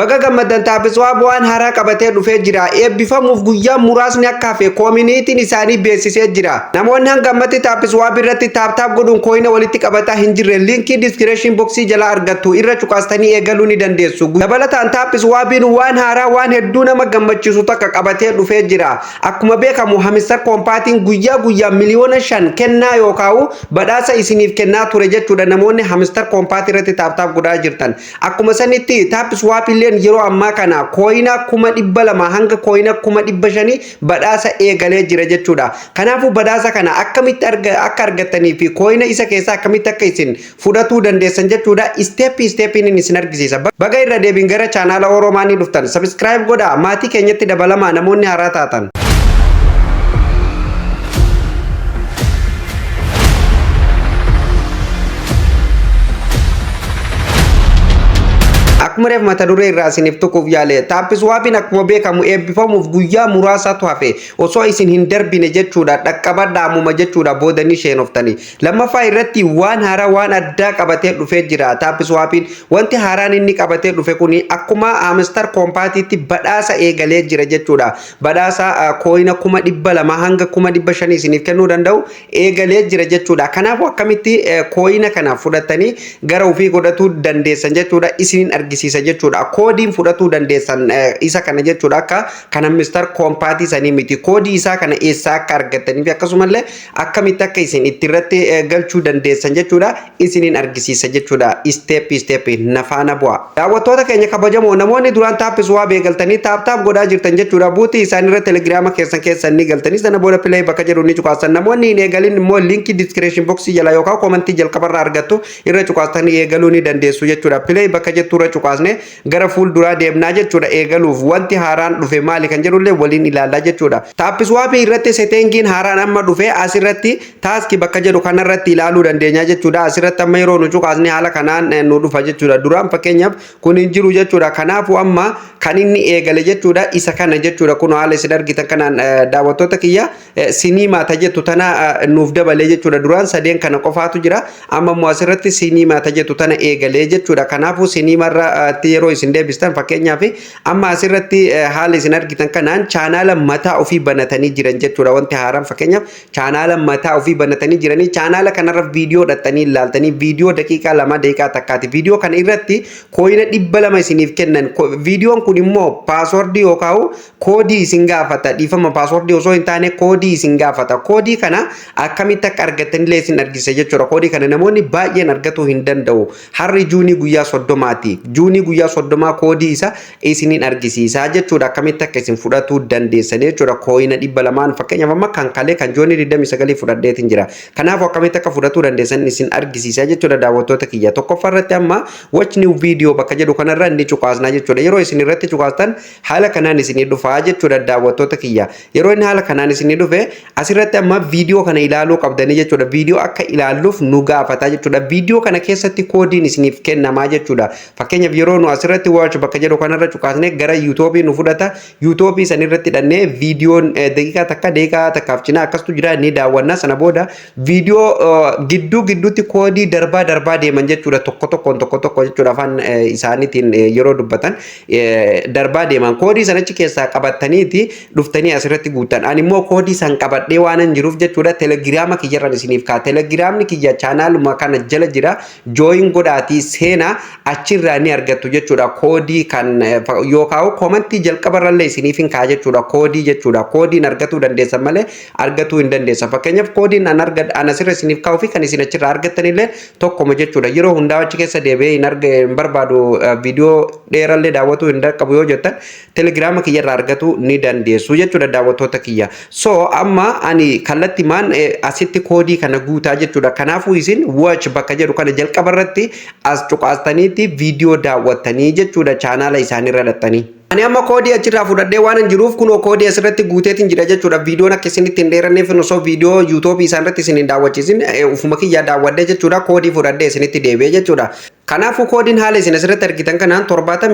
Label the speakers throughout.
Speaker 1: Baga gammaddan, TapSwap waan haaraa qabatee dhufee jira. Eebbifamuuf guyyaa muraasni akka hafe communityn isaanii beeksisee jira. Namoonni hanga ammatti TapSwap irratti tap tap godhuun coina walitti qabataa hin jirre, linkii description boxii jalaa argattu irra cuqaastanii eegaluu ni dandeessu. Dabalataan TapSwapiin waan haaraa, waan hedduu nama gammachiisu takka qabatee dhufee jira. Akkuma beekamu Hamster Kombatiin guyyaa guyyaa 5 miliyoona kennaa yookaan badhaasa isiniif kennaa ture jechuudha, namoonni Hamster Kombat irratti tap tap godhaa jirtan. Akkuma sanitti TapSwap illeen yeroo ammaa kana coina 200,000 hanga coina 500,000 badhaasa eegalee jira jechuudha. Kanaafuu badhaasa kana akkamitti akka argattanii fi coina isa keessaa akkamitti akka isin fudhatuu dandeessan jechuudha. Step stepiin isin argisiisa. Baga irra deebiin gara chaanaala Oromaanii dhuftan. Subscribe godhaa, maatii keenyatti dabalamaa namoonni haaraa taatan. Akkuma reef mata duree irraa isiniif tuquuf yaale, TapSwapiin akkuma beekamu eebbifamuuf guyyaa muraasatu hafe. Osoo isin hin darbine jechuudha, dhaqqabadhaa ammuma jechuudha, boodanii sheenoftanii. Lammaffaa irratti waan haaraa, waan addaa qabatee dhufee jira TapSwapiin. Wanti haaraan inni qabatee dhufe kuni akkuma Hamster Kombatiitti badhaasa eegalee jira jechuudha. Badhaasa coina 200,000 hanga 500,000 isiniif kennuu danda'u eegalee jira jechuudha. Kanaafuu akkamitti coina kana fudhatanii gara ofii godhatuu dandeessan jechuudha, isiniin argisiisa jechuudha. Koodiin fudhatuu dandeessan isa kana jechuudha, akka kan Hamster Kombatii sanii miti. Koodii isaa kana eessaa akka argattanii fi akkasumallee akkamitti akka isin itti irratti galchuu dandeessan jechuudha, isiniin argisiisa jechuudha. Step step nafaana bu'a. Daawwattoota keenya kabajamoo, namoonni duraan TapSwap eegaltanii tap tap godhaa jirtan jechuudha. Botii isaanirra Telegiraama keessan keessan ni galtanii, sana booda play bakka jedhu ni cuqaasan. Namoonni hin eegalin immoo linkii description boxii jala yookaan commentii jalqabarraa argattu irra cuqaastanii eegaluu ni dandeessu jechuudha. Play bakka jettu irra cuqaasne gara fuulduraa deemnaa jechuudha. Eegaluuf wanti haaraan dhufe maali kan jedhullee waliin ilaallaa jechuudha. TapSwapii irratti settingiin haaraan amma dhufe asirratti task bakka jedhu kanarratti ilaaluu dandeenya jechuudha. Asirratti amma yeroo nu cuqaasne haala kanaan nu dhufa jechuudha. Duraan fakkeenyaaf kun hin jiru jechuudha. Kanaafuu amma kan inni eegale jechuudha isa kana jechuudha. Kun haala isin argitan kanaan, daawwattoota kiyya, cinema ta jettu tana nuuf dabalee jechuudha. Duraan sadeen kana qofaatu jira. Amma immoo asirratti cinema ta jettu tana eegalee jechuudha. Kanaafuu cinemarratti yeroo isin deebistan, fakkeenyaaf amma asirratti haala isin argitan kanaan chaanaala mataa ofii banatanii jiran jechuudha. Wanti haaraan fakkeenyaaf chaanaala mataa ofii banatanii jiranii, chaanaala kanarra viidiyoo dhaxxanii ilaaltanii, viidiyoo daqiiqaa 2, daqiiqaa 1ti. Viidiyoo kana irratti coina 200 isiniif kennan. Viidiyoon kun immoo passwordii yookaan koodii isin gaafata. Dhiifama, passwordii osoo hin taane koodii isin gaafata. Koodii kana akkamitti akka argattanillee isin argisiisa jechuudha. Koodii kana namoonni baay'een argatuu hin danda'u. Har'i Juunii guyyaa 30ti. Juunii guyyaa 30 koodii isa isiniin argisiisa jechuudha. Akkamitti akka isin fudhatuu dandeessan jechuudha. Coina 200n fakkeenyaaf amma kan kalee kan Juunii 29 fudhadheetiin jira. Kanaafuu akkamitti akka fudhatuu dandeessan isin argisiisa jechuudha, daawwattoota kiyya. Tokkoffaa irratti amma "watch new video" bakka jedhu kanarra ni cuqaasna jechuudha. Yeroo isin irratti cuqaastan haala kanaan isinii dhufaa jechuudha, daawwattoota kiyya. Yeroo inni haala kanaan isinii dhufe, asirratti amma viidiyoo kana ilaaluu qabdanii jechuudha. Viidiyoo akka ilaalluuf nu gaafata jechuudha. Viidiyoo kana keessatti koodiin isiniif kennamaa jechuudha. Fakkeenyaaf yeroo nu asirratti "watch" bakka jedhu kanarra cuqaasnee gara YouTubeii nu fudhata. YouTubeii san irratti hidhannee viidiyoon daqiiqaa 1, daqiiqaa 1f cinaa akkastu jira, ni daawwanna. Sana booda viidiyoo gidduu gidduutti koodii darbaa darbaa deeman jechuudha. Tokko tokkoon tokko tokko jechuudha, afaan isaaniitiin yeroo dubbatan darbaa deeman. Koodii sana achi keessaa qabattaniiti dhuftanii asirratti guutan. Ani immoo koodii san qabadhee waan hin jiruuf jechuudha, Telegiraama kiyyarran isiniif ka'a. Telegiraamni kiyya chaanaaluma kana jala jira. Join godhaatii seenaa, achirraa ni argattu jechuudha. Koodii kan yookaan commentii jalqabarrallee isiniif hin ka'a jechuudha. Koodii jechuudha. Koodiin argatuu dandeessan malee argatuu hin dandeessan. Fakkeenyaaf koodiin an argad an asirra isiniif kaa'uu fi kan isin achirraa argattanillee tokkoma jechuudha. Yeroo hundaa achi keessa deebi'ee hin arga hin barbaadu, viidiyoo dheerallee daawwatuu hin qabu yoo jettan, Telegiraama kiyyarraa argatuu ni dandeessu jechuudha, daawwattoota kiyya. So amma ani kallattimaan asitti koodii kana guutaa jechuudha. Kanaafuu isin "watch" bakka jedhu kana jalqaba irratti as cuqaastaniitti viidiyoo daawwattanii jechuudha, chaanaala isaaniirra dhaxxanii. Ani amma koodii achirraa fudhadhee waan hin jiruuf, kunoo koodii asirratti guuteetiin jira jechuudha. Viidiyoon akka isinitti hin dheeranneef osoo viidiyoo YouTubeii isaan irratti isin hin daawwachiisin ufuma kiyyaa daawwadhee jechuudha. Koodii fudhadhee isinitti deebi'ee jechuudha. Kanaafuu koodiin haala isin asirratti argitan kanaan 73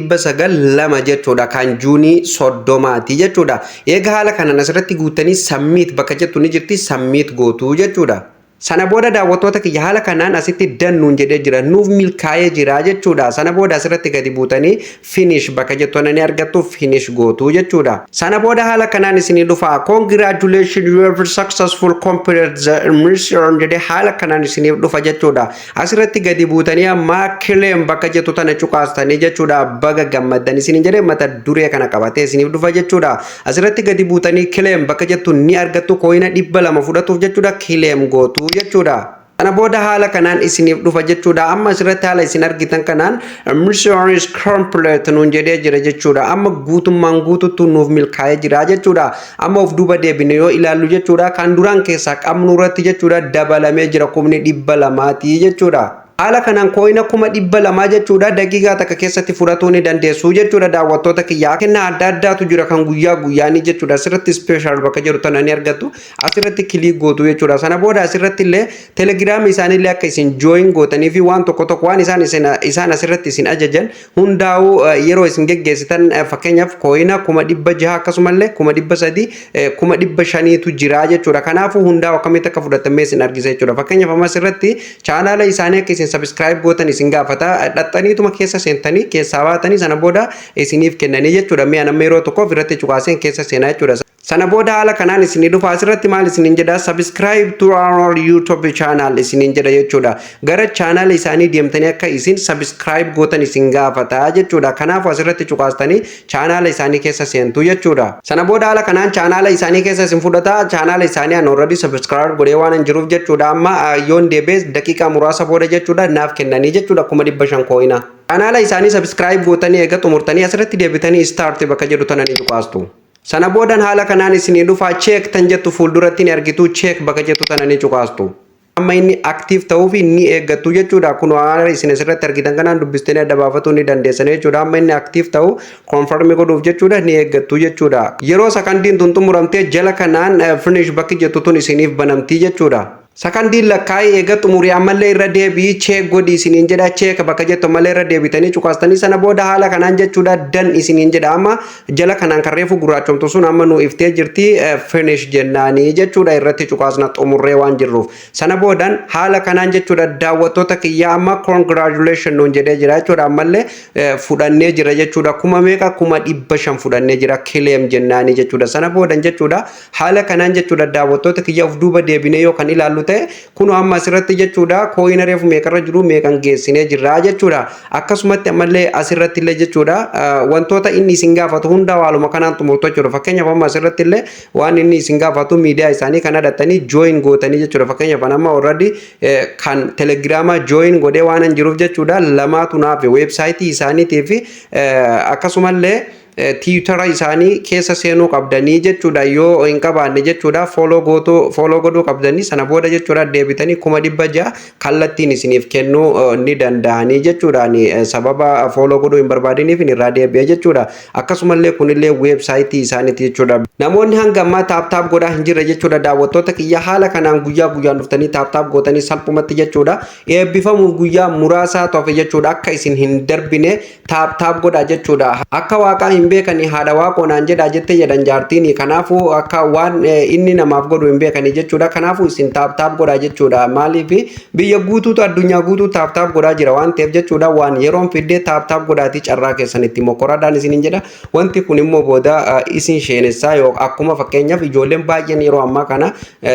Speaker 1: 902 jechuudha, kan Juunii 30ti jechuudha. Eega haala kanaan asirratti guutanii, "submit" bakka jettu ni jirti, submit gootuu jechuudha. Sana booda, daawwattoota kiyya, haala kanaan asitti done nuun jedhee jira. Nuuf milkaa'ee jira jechuudha. Sana booda asirratti gadi buutanii finish bakka jettu ni argattu, finish gootu jechuudha. Sana booda haala kanaan isinii dhufa. "Congratulations, you have successful completed the mission" jedhee haala kanaan isiniif dhufa jechuudha. Asirratti gadi buutanii amma claim bakka jettu tana cuqaastanii jechuudha. Baga gammaddan isiniin jedhee mata duree kana qabatee isiniif dhufa jechuudha. Asirratti gadi buutanii claim bakka jettu ni argattu. Coina 200 fudhatuuf jechuudha, claim gootu jechuudha. Kana booda haala kanaan isiniif dhufa jechuudha. Amma asirratti haala isin argitan kanaan "mission is complete" nuun jedhee jira jechuudha. Amma guutummaan guututti nuuf milkaa'ee jira jechuudha. Amma of duuba deebine yoo ilaallu jechuudha, kan duraan keessaa qabnu irratti jechuudha, dabalamee jira 200,000 jechuudha. Haala kanaan coina 200,000 jechuudha, daqiiqaa takka keessatti fudhatuu ni dandeessu jechuudha, daawwattoota kiyyaa. Kennaa adda addaatu jira kan guyyaa guyyaanii jechuudha. Asirratti special bakka jiru tana ni argattu. Asirratti click gootu jechuudha. Sana booda asirratti illee telegiraamii isaaniillee akka isin join gootanii fi waan tokko tokko waan isaan asirratti isin ajajan hundaa'uu yeroo isin geggeessitan, fakkeenyaaf coina 600,000, akkasumallee 300,000, 500,000tu jira jechuudha. Kanaafuu hundaa'u akkamitti akka fudhatamee isin argisa jechuudha. Fakkeenyaaf amma asirratti chaanaala isaanii akka isin subscribe gootan isin gaafata. Dhaxxaniituma keessa seentanii keessaa baatanii, sana booda isiniif kennanii jechuudha. Mi'a nama yeroo tokkoof irratti cuqaaseen keessa seenaa jechuudha. Sana booda haala kanaan isinii dhufa. Asirratti maal isiniin jedha? "Subscribe to our YouTube channel" isiniin jedha jechuudha. Gara chaanala isaanii deemtanii akka isin subscribe gootan isin gaafata jechuudha. Kanaafuu asirratti cuqaastanii chaanala isaanii keessa seentu jechuudha. Sana booda haala kanaan chaanala isaanii keessa isin fudhata. Chaanala isaanii an already subscribe godhee waan hin jiruuf jechuudha. Amma yoon deebi'e daqiiqaa muraasa booda jechuudha, naaf kennanii jechuudha 500,000 coina. Chaanala isaanii subscribe gootanii eega xumurtanii, asirratti deebitanii start bakka jedhu tana ni cuqaastu. Sana boodan haala kanaan isinii dhufaa. Check tan jettu fuulduratti ni argitu, check bakka jettu tana ni cuqaastu. Amma inni active ta'uuf ni eeggattu jechuudha. Kun waan isin asirratti argitan kanaan dubbistanii adda baafatuu ni dandeessan jechuudha. Amma inni active ta'u confirm godhuuf jechuudha, ni eeggattu jechuudha. Yeroo sakandiin tun xumuramtee, jala kanaan finish bakki jettu tun isiniif banamtii jechuudha. Sakandiin lakkaa'ee eega xumurii, ammallee irra deebi'ii check godhi isiniin jedha. Check bakka jettu ammallee irra deebitanii cuqaastanii, sana booda haala kanaan jechuudha, done isiniin jedha. Amma jala kanaan kan reefu gurraachomtu sun amma nu iftee jirti. Finish jennaanii jechuudha, irratti cuqaasna xumurree waan jirruuf. Sana boodan haala kanaan jechuudha, daawwattoota kiyyaa, amma "congratulation" nuun jedhee jira jechuudha. Ammallee fudhannee jira jechuudha. Kuma meeqa? 500,000 fudhannee jira. Claim jennaanii jechuudha. Sana boodan jechuudha, haala kanaan jechuudha, daawwattoota kiyya, of duuba deebinee yoo kan ilaallu ta'e, kun amma asirratti jechuudha, coina reefu meeqarra jiru meeqan geessinee jirra jechuudha. Akkasumatti ammallee asirratti illee jechuudha, wantoota inni isin gaafatu hunda waaluma kanaan xumurtu jechuudha. Fakkeenyaaf amma asirratti illee waan inni isin gaafatu miidiyaa isaanii kana dhattanii join gootanii jechuudha. Fakkeenyaaf amma already kan telegiraama join godhee waan hin jiruuf jechuudha, lamaatu naaf weebsaayitii isaaniitii fi akkasumallee tiwutara isaanii keessa seenuu qabdanii jechuudha. Yoo hin qabaanne jechuudha, follow gootuu, follow godhuu qabdanii. Sana booda jechuudha, deebitanii 600,000 kallattiin isiniif kennuu ni danda'anii jechuudha. Sababa follow godhuu hin barbaadiniif irraa deebi'e jechuudha. Akkasumallee kunillee weebsaayitii isaaniiti jechuudha. Namoonni hanga ammaa tap tap godhaa hin jirre jechuudha, daawwattoota kiyya, haala kanaan guyyaa guyyaan dhuftanii tap tap gootanii salphumatti jechuudha, eebbifamuuf guyyaa muraasaa hafe jechuudha, akka isin hin darbine tap tap godhaa jechuudha. Akka waaqaa hin beekanii haadha waaqoo naan jedhaa jette jedhan jaartiin. Kanaafuu akka waan inni namaaf godhu hin beekanii jechuudha. Kanaafuu isin tap tap godhaa jechuudha. Maaliif? Biyya guutuutu, addunyaa guutuu tap tap godhaa jira waan ta'eef jechuudha. Waan yeroon fiddee tap tap godhaatii carraa keessan itti mokoraadhaan isiniin jedha. Wanti kun immoo booda isin sheenessaa. Yoo akkuma fakkeenyaaf ijoolleen baay'een yeroo ammaa kana,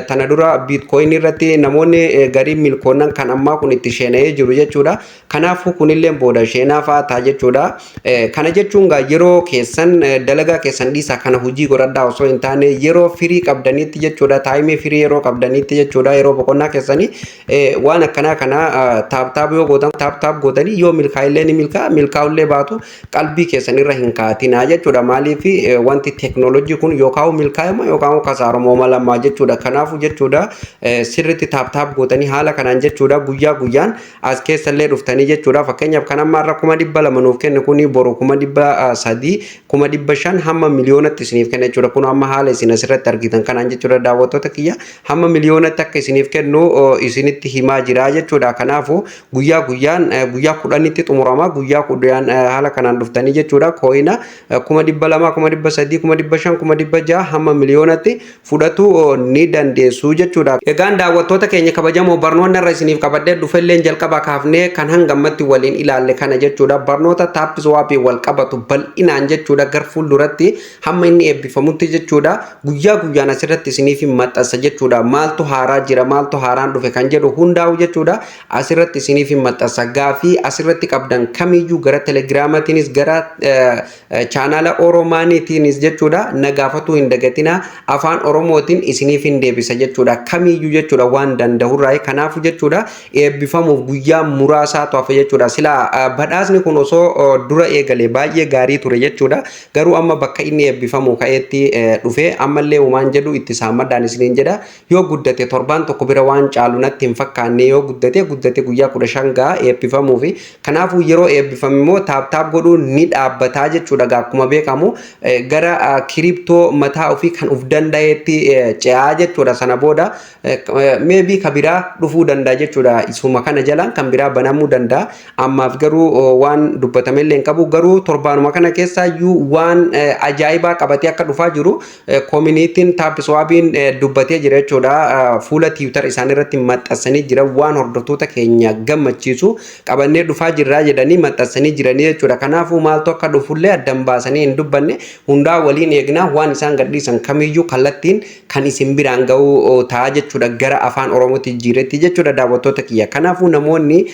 Speaker 1: tana dura bitcoin irratti namoonni garii milkoonnan kan ammaa kun itti sheena'ee jiru jechuudha. Kanaafuu kunillee booda sheenaa fa'aa ta'a jechuudha. Kana jechuun gaa yeroo keessan dalagaa keessan dhiisaa kana hojii godhadhaa osoo hin taane, yeroo firii qabdaniitti jechuudha, time free yeroo qabdaniitti jechuudha, yeroo boqonnaa keessanii waan akkanaa kana tap tap yoo gootan, tap tap gootanii yoo milkaa'illee ni milkaa'a, milkaa'ullee baatu qalbii keessan irra hin kaatinaa jechuudha. Maaliif? Wanti teeknooloojii kun yookaan milkaa'ima yookaan kasaaramoo lamaa jechuudha. Kanaafuu jechuudha, sirriitti tap tap gootanii haala kanaan jechuudha, guyyaa guyyaan as keessallee dhuftanii jechuudha. Fakkeenyaaf kan amma irra 200,000 nuuf kenne kuni boru 300,000. 500,000 hamma miliyoonatti isiniif kenna jechuudha. Kun amma haala isin asirratti argitan kanaan jechuudha, daawwattoota kiyya, hamma miliyoonatti akka isiniif kennu isinitti himaa jira jechuudha. Kanaafuu guyyaa guyyaan guyyaa 10tti xumurama. Guyyaa 10 haala kanaan dhuftanii jechuudha. Coina 200,000, 300,000, 500,000, 600,000 hamma miliyoonatti fudhatu ni dandeessu jechuudha. Egaan daawwattoota keenya kabajamoo, barnoonni irra isiniif qabadhee dhufelleen jalqaba kaafnee kan hangammatti waliin ilaalle kana jechuudha. Barnoota TapSwapii wal qabatu bal'inaan jechuudha, gar fuulduratti hamma inni eebbifamutti jechuudha. Guyyaa guyyaan asirratti isiniif maxxansa jechuudha. Maaltu haaraa jira, maaltu haaraan dhufe kan jedhu hundaa'u jechuudha. Asirratti isiniif maxxansa. Gaafii asirratti qabdan kamiyyuu gara Telegiraamaatiinis, gara chaanaala Oromaaniitiinis jechuudha, na gaafatuu hin dagatinaa. Afaan Oromootiin isiniif hin deebisa jechuudha. Kamiyyuu jechuudha, waan danda'urraa. Kanaafu jechuudha, eebbifamuuf guyyaa muraasaatu hafe jechuudha. Silaa badhaasni kun osoo dura eegale baay'ee gaarii ture jechuudha. Garuu amma bakka inni eebbifamu ka'eetti dhufe. Ammallee uumaan jedhu itti saammadhaan isiniin jedha. Yoo guddate torbaan tokko bira waan caalu natti hin fakkaanne. Yoo guddate guddate guyyaa 15 ga'a eebbifamuufi. Kanaafuu yeroo eebbifame immoo tap tap godhuun ni dhaabbataa jechuudha. Akkuma beekamu gara crypto mataa ofii kan uf danda'etti ce'aa jechuudha. Sana booda maybe ka biraa dhufuu danda'a jechuudha. Isuma kana jalaan kan biraa banamuu danda'a. Ammaaf garuu waan dubbatamellee hin qabu. Garuu torbaanuma kana keessaayyuu waan ajaa'ibaa qabatee akka dhufaa jiru communityn TapSwapiin dubbatee jira jechuudha. Fuula Twitter isaan irratti maxxansanii jira. Waan hordoftoota keenya gammachiisu qabannee dhufaa jirraa jedhanii maxxansanii jiranii jechuudha. Kanaafuu maaltu akka dhufullee addan baasanii hin dubbanne. Hundaa waliin eegnaa. Waan isaan gadhiisan kamiyyuu kallattiin kan isin biraan ga'uu ta'a jechuudha, gara Afaan Oromootti jijjiiretti jechuudha, daawwattoota kiyya. Kanaafuu namoonni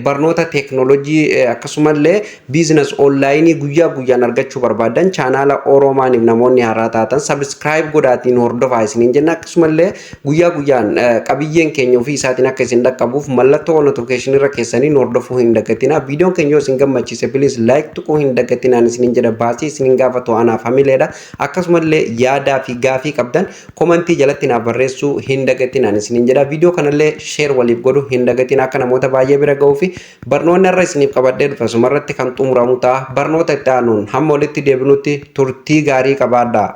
Speaker 1: barnoota teeknoolojii akkasumallee business onlineii guyyaa guyyaan argachuu barbaadan, chaanaala Oromaaniif namoonni haaraa taatan subscribe godhaatiin hordofaa isiniin jenna. Akkasumallee guyyaa guyyaan qabiyyeen keenya ofii isaatiin akka isin dhaqqabuuf mallattoo notificationii irra keessanii hordofuu hin dagatinaa. Viidiyoon keenya yoo isin gammachiise, please like tuquu hin dagatinaan isiniin jedha. Baasii isiniin gaafatu, anaaf hamileedha. Akkasumallee yaadaa fi gaafii qabdan commentii jalatti naaf barreessuu hin dagatinaan isiniin jedha. Viidiyoo kanallee share waliif godhu hin dagatin, akka namoota baay'ee bira ga'uu fi barnoonni irra isiniif qabadhee dhufe asumarratti kan xumuramu ta'a. Barnoota itti aanuun hamma walitti deebinutti turtii gaarii qabaadhaa.